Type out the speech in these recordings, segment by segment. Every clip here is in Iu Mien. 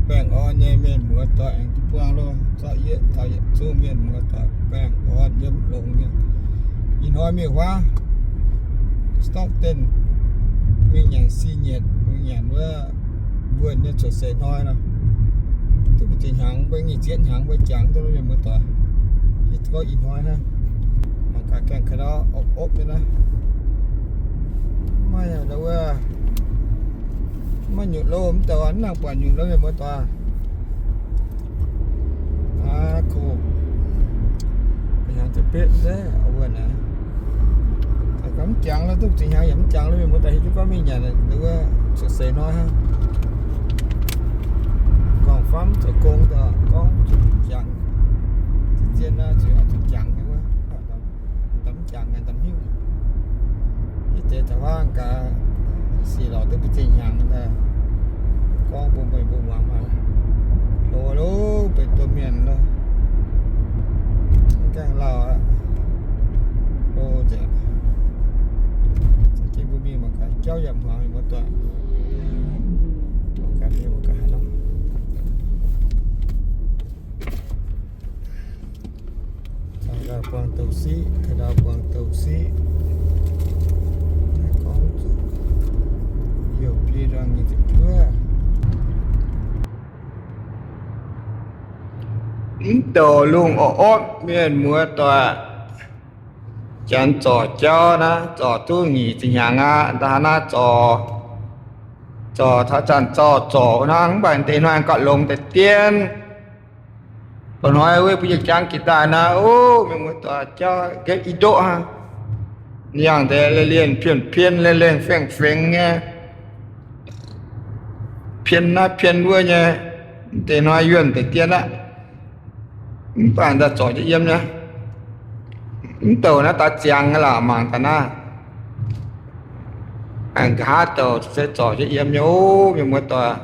Baengh orn nyei mienh muoz doic aengx duqv buangh loh, zorqv yietv taux yietc zungv mienh muoz doic baengh orn yiem longx nyei. Ih hnoi mingh huaav Stockton mingh nyanc si nyietc, mingh nyanc wuov mbuonx nyei cuotv seix hnoi nor, duqv mbu'ziex hnyangx, mbuo nyic ziepc hnyangx mbuo jangx duqv mienh muoz doic. Ih hnoi ih hnoi naaiv, mangc gaax gaengh ka'ndau opv-opv nyei naaiv. Maiv wuov, maiv nyutc loh, mv douc nangc buatc nyutc loh mienh muoz doic. Aa, kuv hnyangx ziepc betv nzengc wuov naaiv. Mv jangx loh, duqv zinh hnyangx yaac mv jangx loh mienh muoz doic, hiuv duqv gorngv mingh nyanc wuov cuotv seix hnoi hnangv. Gorngv famv zoux gong daaih gorngv zuqc jangx, zien naaiv zuqc zuqc jangx nyei wuov, mv jangx nyei da'hiuv. Yie deix taux hnangv gaax sic lorz duqv mbu'ziex hnyangx daaih, gorngv bun meih mbuo muangx maah. Loz loh, benx domh mienh loh, mv gaengh lauh aqv. Loz nzengc. Za'gengh mbuo mingh mangc gaax jauv yaac hmuangx mienh muoz doic. Mangc gaax mienh muoz doic haaix nor. Buangh douz siqv, ka'ndau buangh douz siqv. Gorngv zuqc youh biei ndorm nyic ziepc juov. Mv douc lungh orv-orv mienh muoz doic, janx zorc jauv naaiv zorc duqv nyic ziepc hnyangx aqv. Ndau hnangv naaiv zorc, zorc taux zanc zorc zorc hnangv, mv baac deix hnoi gauh longx deix dien. Loz-hnoi wuov mbuo yie jangx jiex daaih naaiv, o, mienh muoz doic, jauv nqaeqv i ndoqv hnangv. Yangh deix leiz-lienh pien-pien, leiz-lienh fengx-fengx nyei, pien naaiv pien wuov nyei. Deix hnoi yuonh deix dien aqv. Mv baac daaih zorc jienv yiem nyei. Mv douc naaiv daaih ziangx aqv lorqc, mangc daaih naaiv. Aengx nqa'haav douc se zorc jienv yiem nyei, o, mienh muoz doic.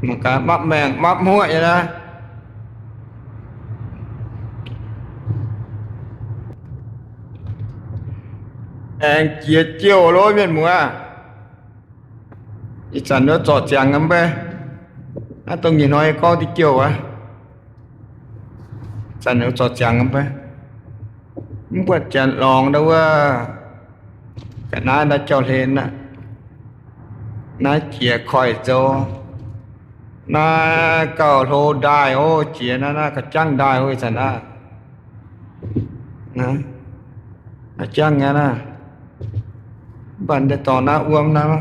Mangc gaax mapv maengh mapv hmuoqv nyei naaiv. Aengx jiex jouh loh mienh muoz. Ih zanc ninh zorc ziangx mv bei. Naaiv dongh nyei hnoi gorngv diuh jouh aqv. Zanc ninh zorc ziangx mv bei. Mv buatc janx lorngx ndau wuov, ga'naaiv ndau jauv-hlen aqv. Naaiv jiex koiv-nzou. Naaiv gauh hlo ndaaih oc, jiex naaiv, naaiv gauh jangv ndaaih oc, ih zanc naaiv. Naaiv jangv nyei naaiv. Mv baac deix dorngx naaiv wuom naaiv,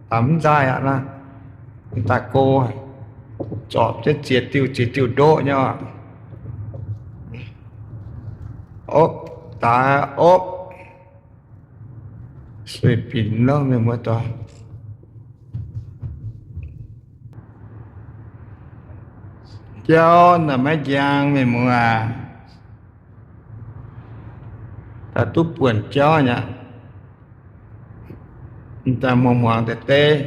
daaih mv nzaaih aqv naaiv. Daaih go, zorpc jienv ziex diuh ziex diuh ndoqv nyei oc. Opv, daaih opv. Sueih binc lorqc mienh muoz doic. Jauv naaic maiv njang mienh muoz aac. Daaih duqv buonc jauv nyei aqv. Daaih muangx muangx deix deix.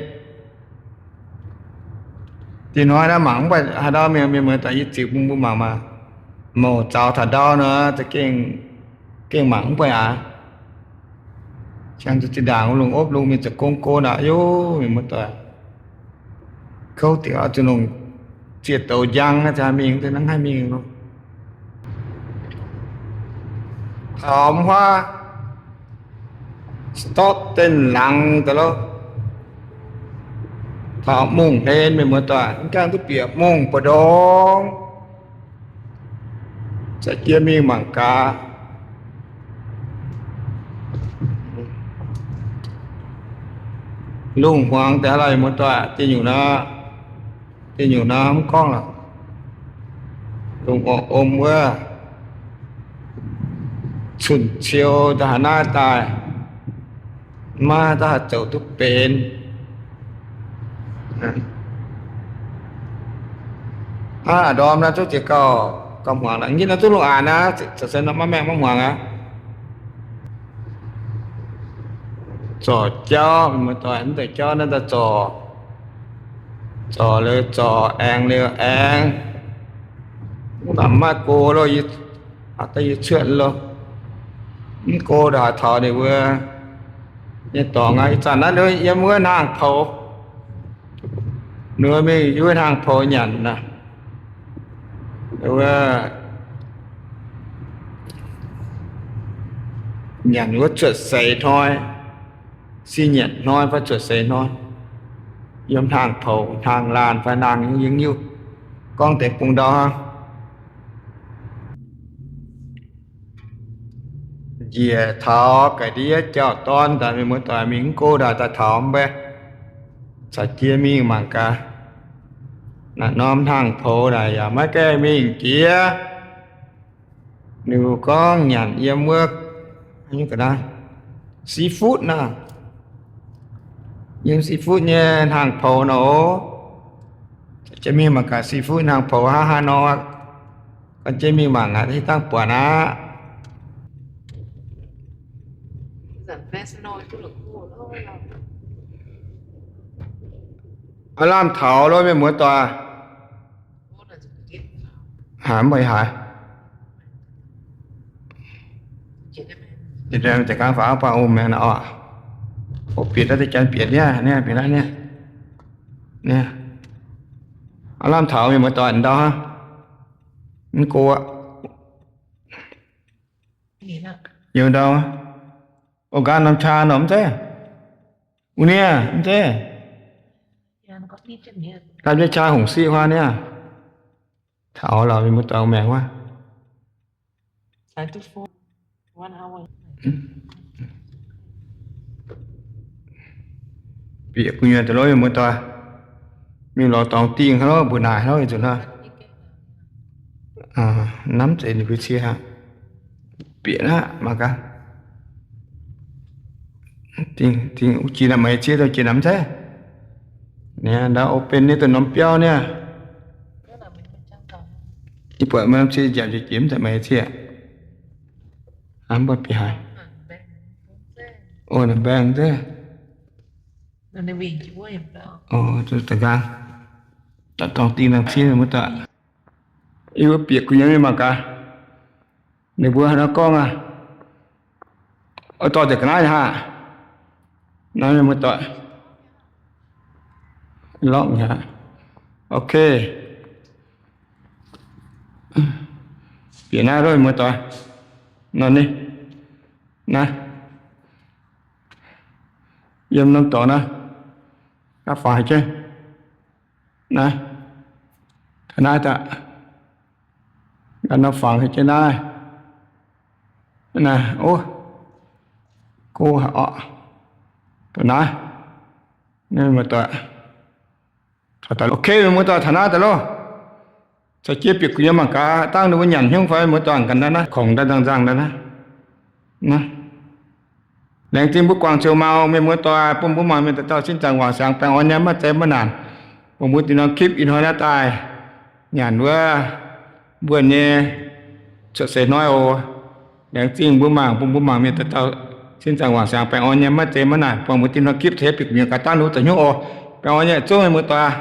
Dinh hnoi naaiv mangc mv buatc haaix ndau mienh, mienh muoz doic, yie ziux bun mbuo mangc maah. Mouc zaux taux ndau nor, za'gengh, gengh mangc mv buatc aqv. Ziangh zuqc zinh ndaangc lungh opv lungh mingh zoux gong go naaic, yov, mienh muoz doic. Kouv dingc oix zuqc longc ziex douz njang, za'gengh mingh, za'gengh hnangv haih mingh nor. Taux mv huaav Stockton laangz daaih loh. Taux mungh hlen mienh muoz doic, mv gaengh duqv bieqc mungh mbu'ndongx. Za'gengh mingh mangc gaax. Lungh hmuangx daaih lorqc mienh muoz doic, dieh nyungc nor, dieh nyungc nor mv gorngv lorqc. Lungh orqc om wuov, cun-ciou daaih haaix naaiv daaih, maiv daaih haih zoux duqv benx. Aav, ndorm naaiv zungv jiex gauh, gauh hmuangx lorqc. Nqitv naaiv zungv lungh aanx aqv, zoux se nor maiv maengh maiv hmuangx aqv. Zorc jauv, mienh muoz doic, mv deix jauv naaiv daaih zorc, zorc liuz zorc, aengx liuz aengx. Mv baac maiv go loh, yie, aa, daaih yie cuotv loh. Mv go ndongc haaix taux ninh mbuo nyei dorngx aqv. Ih zanc naaiv liuz yiem wuov hnaangx poux. Ninh mbuo mingh wuov hnaangx-poux nyanc, wuov, nyanc wuov zuotc seix hnoi, sin nyanc hnoi fai zuotc seix hnoi, yiem hnaangx-poux hnaangx-laanh fai hnaangx-yingh nyungc, gorngv deix bung ndau hnangv. Njiec taux ga'ndiev jauv-dorn daaih, mienh muoz-doic, mingh mv go daaih daaih taux mv bei, caux jienv mingh mangc gaax. Naaiv norm hnaangx-poux naaic yaac maiv gaengh mingh jiex. Ninh mbuo gorngv nyanc yiem wuov seafood naaic, yiem seafood nyei hnaangx-poux naaic oc. Caux jienv mingh mangc gaax seafood hnaangx-poux hnangv haaix nor. Caux jienv mingh mangc aqv, dangh buatc aqv. Aav lamh taux lo, mienh muoz-doic. Haaix, mv baac haaix, da'gang faaux baac ong maengx naaic oc. Bieqc naaiv deix janx bieqc niaa, niaa, bieqc naaiv niaa. Aav lamh taux, mienh muoz-doic, ndau hnangv. Mv go aqv. Yiem ndau, ong-nqaan norm qaa nor mv zeiz? Wuov niaa, mv zeiz? Lamh nyei qaa hungh siqv huaav niaa. Taux lorqc, mienh muoz-doic, maengx wuov. Bieqc gu'nyuoz daaih lo, mienh muoz-doic. Mingh lorz dorngx dingh hnangv lo, mbuo naaic hnangv lo, nzunc hnangv. Namv zeiz ninh mbuo cie aqv. Bieqc aqv, mangc gaax. Dingh, dingh, jiex naaic maiv cie, dongh jiex naaic mv zeiz? Niaa, ndau open nyei dongh norm biauv niaa. Ih buatc maiv cie, nziaauc jiex mv zeiz maiv cie. Mv baac bieqc haaix? O, naaic mbaengx zeiz. Da'nqaang, dorngx dingh nangh cie mv daaih. Yie mbuo bieqc gu'nyuoz mingh mangc gaax. Ninh mbuo haaix nor gorngv aqv? Oix dorh nzengc ga'naaiv haah? Naaiv mienh muoz-doic, lorqc aqv. Ok. Bieqc naaiv loh, mienh muoz-doic. Nor ni, naaiv, yiem norm dorngx naaiv, gaav fangx haic jienv. Naaiv, taux naaiv daaih, gaav norm fangx haic jienv naaiv. Naaiv, o, go haic orqc. Taux naaiv, mienh muoz-doic. Ok, mienh muoz-doic, taux naaiv daaih loh. Caux jienv bieqc gu'nyuoz mangc gaax, dangh ninh mbuo nyanc hnyouv fai, mienh muoz-doic, ganh naaiv naaiv, kongx daaih nzangh-nzangh daaih naaiv. Naaiv, laengz zingh mbuo guangc ziouc maux, mienh muoz-doic, bun mbuo mangc mienh dauh dauh sin zaangc wangc siangx baengh orn nyei, maiv zeiz maiv naanc. Bun mbuo dinh norm คลิป ih hnoi naaiv daaih nyanc wuov mbuo nyei cuotv seix hnoi oc. Laengz zingh mbuo mangc, bun mbuo mangc mienh dauh dauh sin zaangc wangc siangx baengh orn nyei, maiv zeiz maiv naanc. Buangh mbuo dinh norm คลิป caux jienv bieqc gu'nyuoz gaax, dangh ninh mbuo zoux hnyouv oc. Baengh orn nyei, zungv mienh muoz-doic.